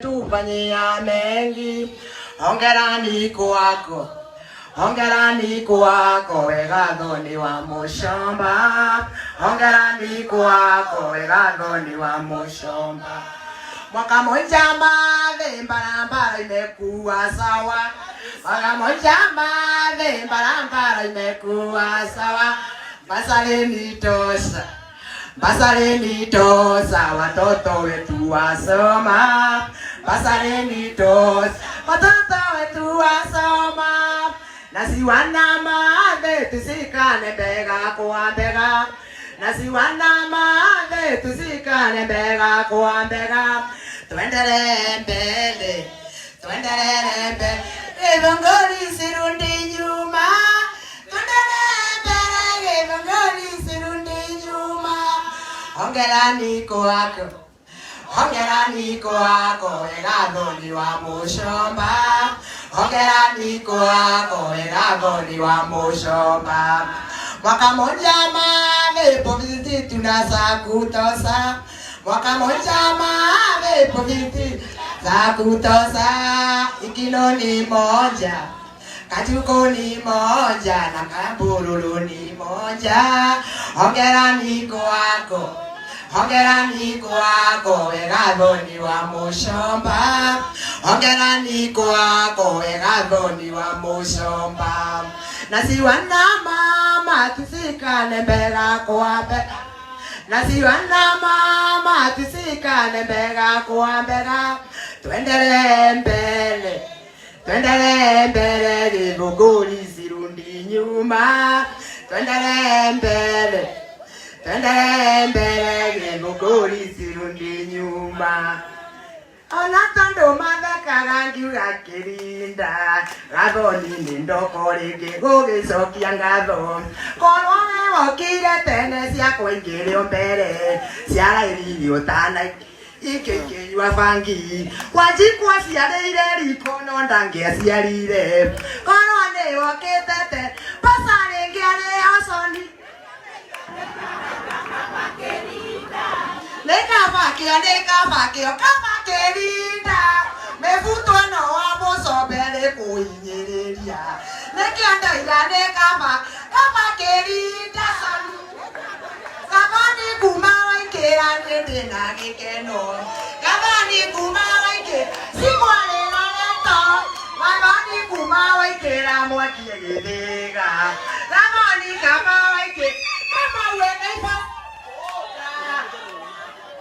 Tufanyia mengi, hongerani kwako, hongerani kwako, we Gathoni wa Mucomba, hongerani kwako, we Gathoni wa Mucomba. Mwaka moja mathe barabara imekuwa sawa, mwaka moja mathe barabara imekuwa sawa, basari ni tosha Basareni tosa watoto wetu wasoma, basareni tosa watoto wetu wasoma, na si wana mathe tusikane mbega kwa mbega, na si wana mathe tusikane mbega kwa mbega, tuendelee mbele, tuendelee mbele, Githunguri sirundi nyuma, tuendelee mbele, Githunguri sirundi nyuma. Hongerani kwako, hongerani kwako, we Gathoni wa Mucomba, hongerani kwako, we Gathoni wa Mucomba. Mwaka moja mathe poviti tunasa kutosa, mwaka moja mathe poviti za kutosa, ikino ni moja Kachuko ni moja na kabululu ni moja, hongerani kwako, hongerani kwako, we Gathoni wa Mucomba, hongerani kwako, we Gathoni wa Mucomba. Na si wana mama tusikane mbega kwa mbega, na si wana mama tusikane mbega kwa mbega, tuendelee mbele tuendelee mbele Githunguri sirundi nyuma, tuendelee mbele, tuendelee mbele Githunguri sirundi nyuma. Ona tondu mathekaga ngiuga kĩrinda Gathoni nĩ ndoko rĩngĩ gũgĩcokia ngatho korwo we wokire tene ciakwa ingĩrĩ o mbere ciarairie ũtana ingĩ ikĩnyua bangi Wanjikũ aciarĩire riko no ndangĩaciarire korwo nĩ wokĩte tene mbaca rĩngĩ arĩ oconi nĩ kaba kĩo nĩ kaba kĩo kaba kĩrinda mĩbuto ĩno wa mũcombe rĩ kũhinyĩrĩria nĩkĩo ndoiga nĩ kaba kaba kĩrinda canu Gathoni kuma waingĩra niĩ ndĩna gĩkeno Gathoni kuma waingĩra cikwarĩra reto Gathoni kuma waingĩra mwaki gĩthĩga Gathoni kaba waingĩra kama wena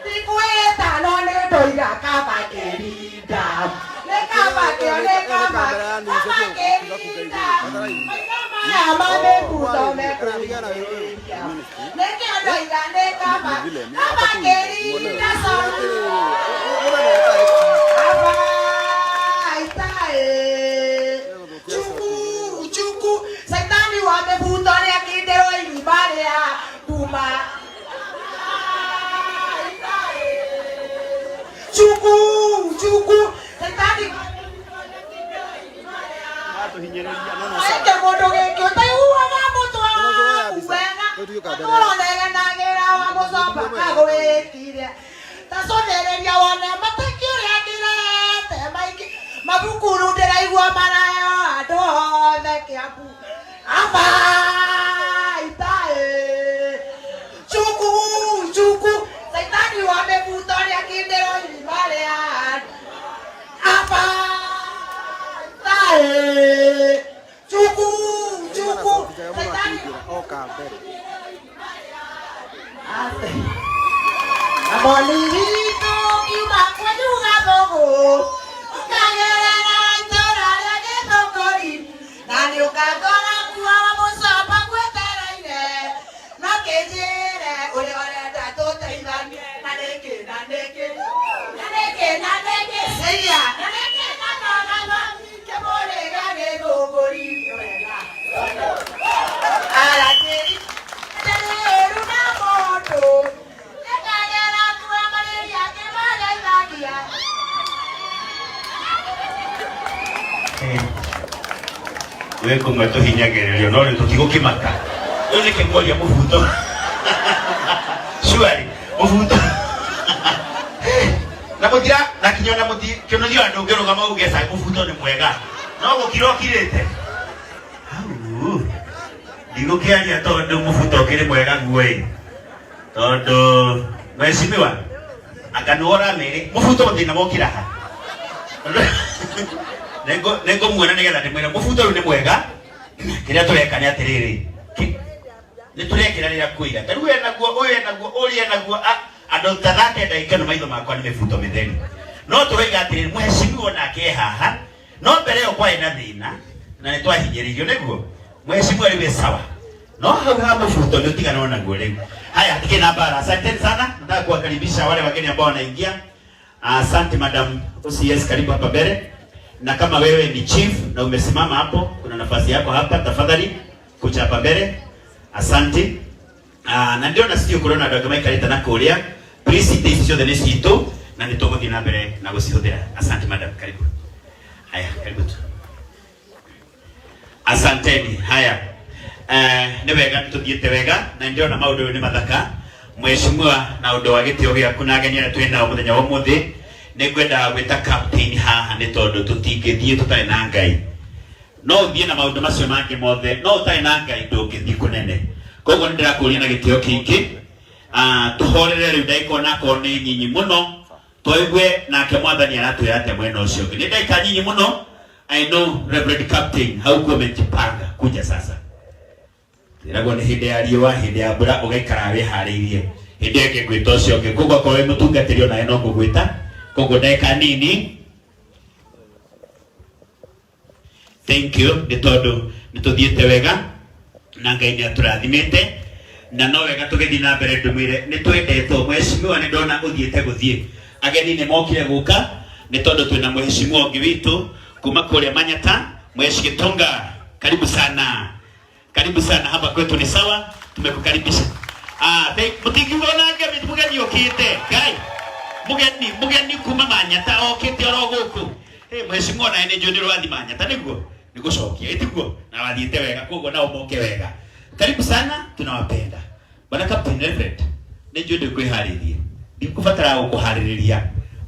Thikũ ĩtano nĩ ndoiga kaba kĩrinda nĩ kaba kĩo nĩ kaba kaba kĩrinda maitho maya ma mĩbuto mekũhinyĩrĩria nĩkĩo ndoiga nĩ kaba kaba kĩrinda conu kaba itaĩ chuku chuku caitani wa mĩbuto nĩakindĩrwo irima rĩa nduma chuku chuku caitani Eke mũndũ gĩkĩ ũtaiguaga mũtwe waku wega ũronegenagĩra wa mũcomba kagwĩtire ta cũthĩrĩria wone mateki ũrĩa ndĩrete maingĩ mathukuru ndĩraigua maraheo andũ othe Kĩambu aba itaĩ chuku chuku caitani wa mĩbuto nĩakindĩrwo irima rĩa aba itaĩ chuku chuku caitani Gathoni witũ kiuma kwanyu Gathũgũ ũkagerera itũra rĩa Gĩthũngũri na nĩ ũkangora kuo wa mũcomba gwetereire no kĩnjĩre ũrĩa ũrenda tũteithanie na nĩkĩ na nĩkĩ na nĩkĩ na nĩkĩ Cia na nĩkĩ na Gathoni kĩmũrĩga Gĩthũngũri wega arangĩri ndĩrĩ na mũndũ nĩkagera kuo marĩria kĩmageithagia Wĩ kũmwe tũhinyagĩrĩrio no rĩu tũtigũkĩmaka rĩu nĩkĩ mworia mũbuto surely mũbuto na mũtira na kinya. Nginya ona muthi kĩonothio andũ ũngĩrũgama uge cai mũbuto nĩ mwega no gũkira ũkirĩte hau ndigũkĩaria tondũ mũbuto ũkĩrĩ mwega guo-ĩ tondũ mheshimiwa anga nĩwe ũramĩrĩ mũbuto thĩna wokĩra ha nĩngũmuona nĩgetha ndĩmwĩre mũbuto rĩu nĩ mwega kĩrĩa tũreka nĩ atĩrĩrĩ nĩ tũrekĩra rĩrĩa kwĩira ta rĩu enaguo ũyũ enaguo ũrĩa enaguo andũ ta thate ndagĩka ĩno maitho makwa nĩ mĩbuto mĩtheri no tũroiga atĩrĩrĩ mheshimiwa nake e haha no mbere ĩyo kwarĩ na thĩna na nĩ twahinyĩrĩirio nĩguo mheshimiwa rĩu e sawa no hau ha mũbuto nĩ ũtiganwo naguo rĩu haya hatikĩ na mbara asanteni sana nataka kuwakaribisha wale wageni ambao wanaingia asante madam OCS karibu hapa mbele na kama wewe ni chief na umesimama hapo kuna nafasi yako hapa tafadhali kuja hapa mbele asante. Na ndĩrona sijui kũrona andũ angĩ maikarĩte na kũrĩa please itĩ ici ciothe nĩ citũ na nĩ tũgũthiĩ na mbere na gũcihũthĩra asante madam karibu haya karibu tu asanteni haya nĩ wega nĩ tũthiĩte wega na ndĩrona maũndũ nĩ mathaka mheshimiwa na ũndũ wa gĩtĩo gĩaku na ageni arĩa twĩ nao mũthenya wa ũmũthĩ nĩ ngwenda gwĩta captain haha nĩ tondũ tũtingĩthiĩ tũtarĩ na Ngai no ũthiĩ na maũndũ macio mangĩ mothe no ũtarĩ na Ngai ndũngĩthiĩ kũnene koguo nĩ ndĩrakũria na gĩtĩo kĩingĩ tũhorere rĩu ndagĩka onakorwo nĩ nyinyi mũno tũigue nake mwathani aratwĩra atĩa mwena ũcio ũngĩ nĩ ndagĩka nyinyi mũno I know Reverend Captain haukuwa umejipanga kuja sasa ĩragwo nĩ hĩndĩ ya riũa hĩndĩ ya mbura ũgaikara wĩharĩirie hĩndĩ ĩyo ĩngĩ ngwĩta ũcio ũngĩ koguo akorwo wĩ mũtungatĩri onawe no ngũgwĩta koguo ndagĩka nini thank you nĩ tondũ nĩ tũthiĩte wega na Ngai nĩ atũrathimĩte na no wega tũgĩthiĩ na mbere ndũmĩre nĩ twendetwo mheshimiwa nĩ ndona ũthiĩte gũthiĩ ageni nĩ mokire gũka nĩ tondũ twĩna mheshimiwa ũngĩ witũ kuma kũrĩa Manyata Mheshi Gitonga karibu sana karibu sana hapa kwetu ni sawa tumekukaribisha thank mutingiuga ona ngemi mũgeni ũkĩte ngai mũgeni mũgeni kuma Manyata okĩte oro gũkũ hey, mheshimiwa naye nĩ njũĩ nĩ ũrathiĩ Manyata nĩguo nĩ gũcokia ĩtiguo na wathiĩte wega koguo nao moke wega karibu sana tunawapenda bwana Captain Reverend nĩ njũĩ ndĩkwĩharĩrie ndikũbatara gũkũharĩrĩria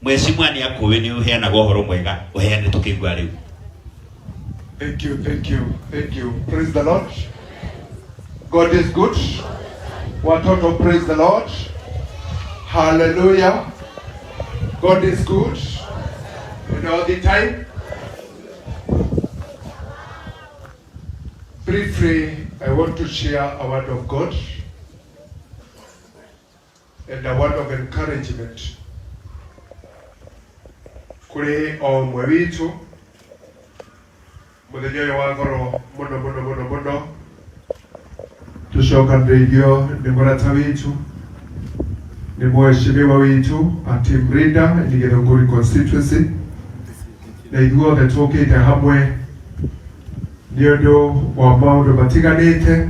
mheshimiwa nĩ akũĩ nĩ ũheanaga ũhoro mwega ũheane tũkĩigua rĩu Thank you, thank you, thank you. Praise the Lord. God is good. Watoto, praise the Lord. Hallelujah. God is good. And all the time. Briefly, I want to share a word of God and a word of encouragement. Kuri o ũmwe witũ mũthenya ũyũ wa goro mũno mũno mũno mũno tũcokanĩrĩirio nĩ mũrata witũ nĩ mheshimiwa witũ a team leader in Githunguri constituency na ithuothe tũkĩte hamwe nĩ ũndũ wa maũndũ matiganĩte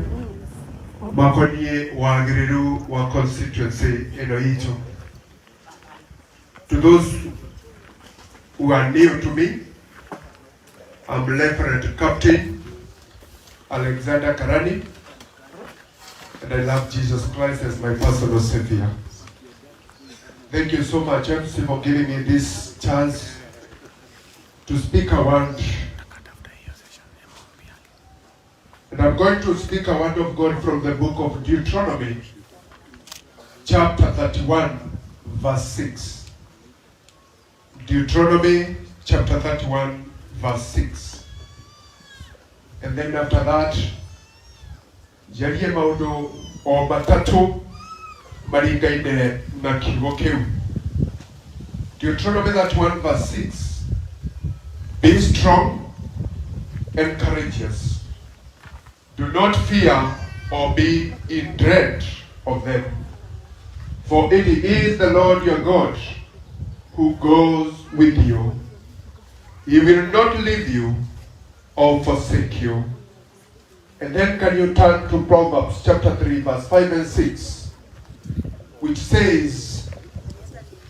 makoniĩ wagĩrĩru wa constituency ĩno itũ. To those who are new to me, I'm Reverend Captain Alexander Karani, and I love Jesus Christ as my personal savior. Thank you so much, MC, for giving me this chance to speak a word. And I'm going to speak a word of God from the book of Deuteronomy, chapter 31, verse 6. Deuteronomy chapter 31, verse 6. And then after that, njarie maũndũ o matatũ maringaine na kiugo kĩu. Deuteronomy 31 verse 6. Be strong and courageous. Do not fear or be in dread of them. For it is the Lord your God who goes with you. He will not leave you or forsake you. And then can you turn to Proverbs chapter 3, verse 5 and 6, which says,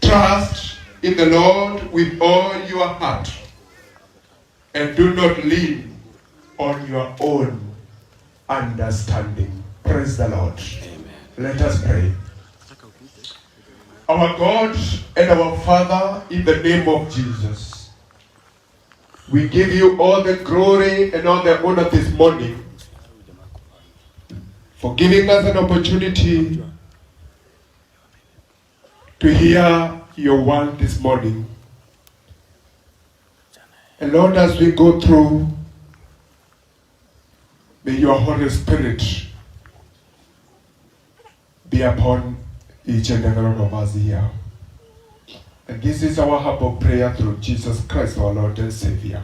Trust in the Lord with all your heart and do not lean on your own understanding. Praise the Lord. Amen. Let us pray. Our God and our Father, in the name of Jesus, we give you all the glory and all the honor this morning for giving us an opportunity to hear your word this morning. And Lord, as we go through, may your Holy Spirit be upon each and every one of us here. And this is our humble prayer through Jesus Christ, our Lord and Savior.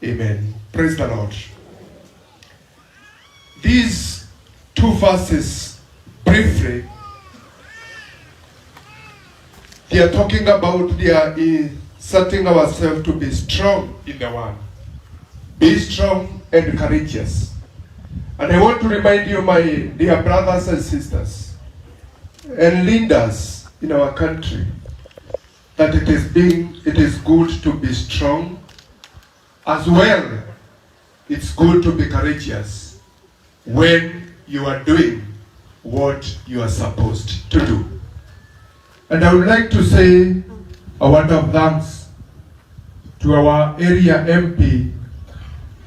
Amen. Praise the Lord. These two verses, briefly, they are talking about, they are inserting ourselves to be strong in the one. Be strong and courageous. And I want to remind you, my dear brothers and sisters, and leaders in our country, that it is good to be strong as well. It's good to be courageous when you are doing what you are supposed to do. And I would like to say a word of thanks to our area MP,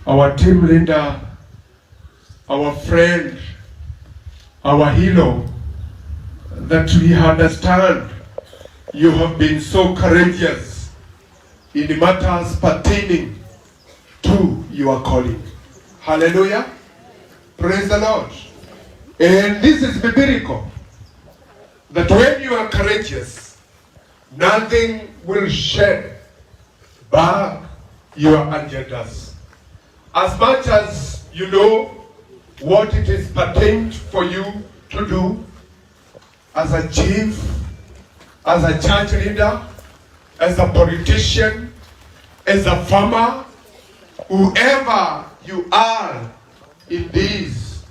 our team leader, our friend, our hero, that we understand you have been so courageous in matters pertaining to your calling. Hallelujah. Praise the Lord. And this is biblical, that when you are courageous, nothing will shed back your agendas. As much as you know what it is pertained for you to do as a chief, as a church leader, as a politician, as a farmer, whoever you are in this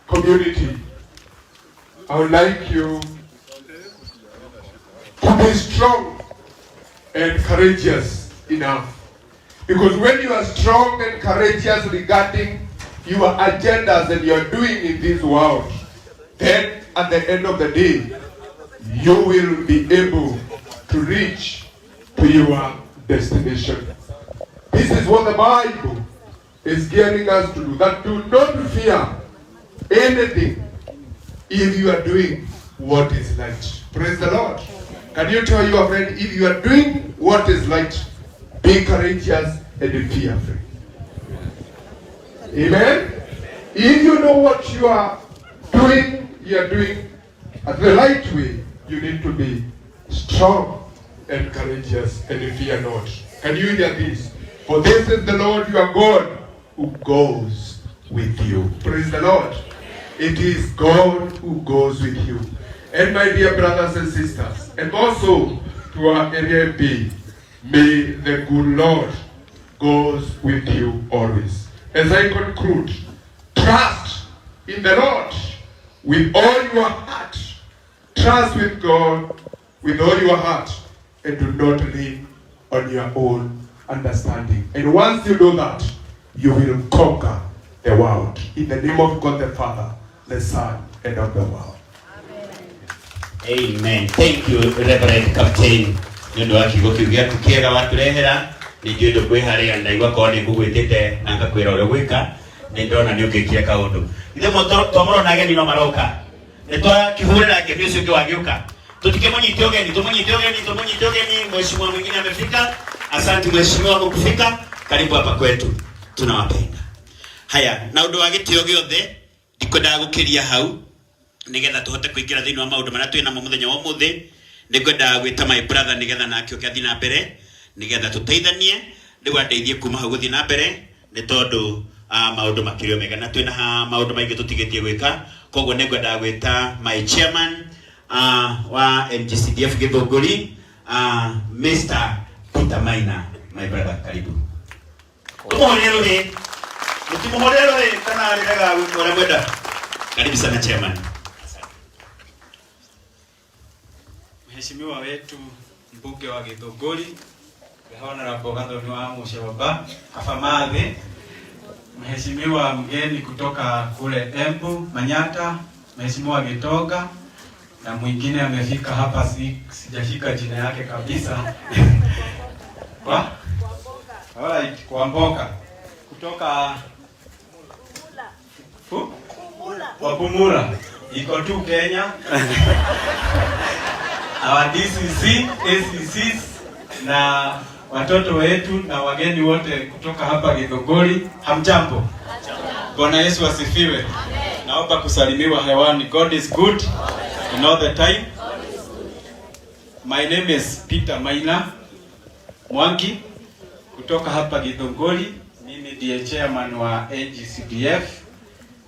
community, I would like you to be strong and courageous enough. Because when you are strong and courageous regarding your agendas and your doing in this world, then at the end of the day, you will be able to reach to your destination. This is what the Bible is gearing us to do, that do not fear anything if you are doing what is right. Praise the Lord. Can you tell your friend, if you are doing what is right, be courageous and fear-free. Amen? If you know what you are doing, you are doing at the right way, you need to be strong and courageous and fear not. Can you hear this? For this is the Lord your God who goes with you. Praise the Lord. It is God who goes with you. And my dear brothers and sisters, and also to our area B, may the good Lord goes with you always. As I conclude, trust in the Lord with all your heart. Trust with God with all your heart, and do not lean on your own understanding. And once you do that, you will conquer the world. In the name of God the Father, the Son, and of the world. Amen. Thank you, Reverend Captain. Nĩ ũndũ wa kiugo kĩu gĩaku kĩega watũrehera. Nĩ njũĩ ndũkwĩharĩria, ndaigua korwo nĩ ngũgwĩtĩte na ngakwĩra ũrĩa ũgwĩka, nĩ ndona nĩ ũngĩkire kaũndũ. Ithuĩ twamũrona ageni no maroka. Nĩ twakĩhũrĩra ngemi ũcio ũngĩ wagĩũka. Tutikĩmũnyite ũgeni, tũmũnyite ũgeni, tũmũnyite ũgeni. Mheshimiwa mwingine amefika. Asante mheshimiwa kwa kufika. Karibu hapa kwetu. Tunawapenda. Haya, na ũndũ wa gĩtĩo gĩothe, ndikwendaga gũkĩria hau nigetha tuhote kuingira thiini wa maundu maria twina namo muthenya wa umuthi. Ningwendaga gwita my brother nigetha nake oke athii na mbere nigetha tuteithanie. Riu andeithie kuma hau guthii na mbere, ni tondu maundu makĩrĩ o mega na twina ha maundu maingi tutigitie gwika. Koguo ningwendaga gwita my chairman wa NGCDF Githunguri, Mr. Peter Maina. My brother, karibu. Tumuhũrĩre rũhĩ, mũtimũhũrĩre rũhĩ kana arĩrega gwĩka ũrĩa mwenda. Karibu sana, chairman. Mheshimiwa wetu mbunge wa Githunguri, the Honorable Gathoni wa Mucomba Kabamathe, Mheshimiwa mgeni kutoka kule Embu Manyata, Mheshimiwa Gitonga. Na mwingine amefika hapa, sijashika jina yake kabisa. Kwa? Alright, kwa Mboka kutoka Kwa Bumula iko tu Kenya. Our DCC, ACCs na watoto wetu na wageni wote kutoka hapa Githunguri, hamjambo? Bwana Yesu asifiwe. Naomba kusalimiwa hewani. God is good in all the time. My name is Peter Maina Mwangi kutoka hapa Githunguri. Mimi ndiye chairman wa NGCDF.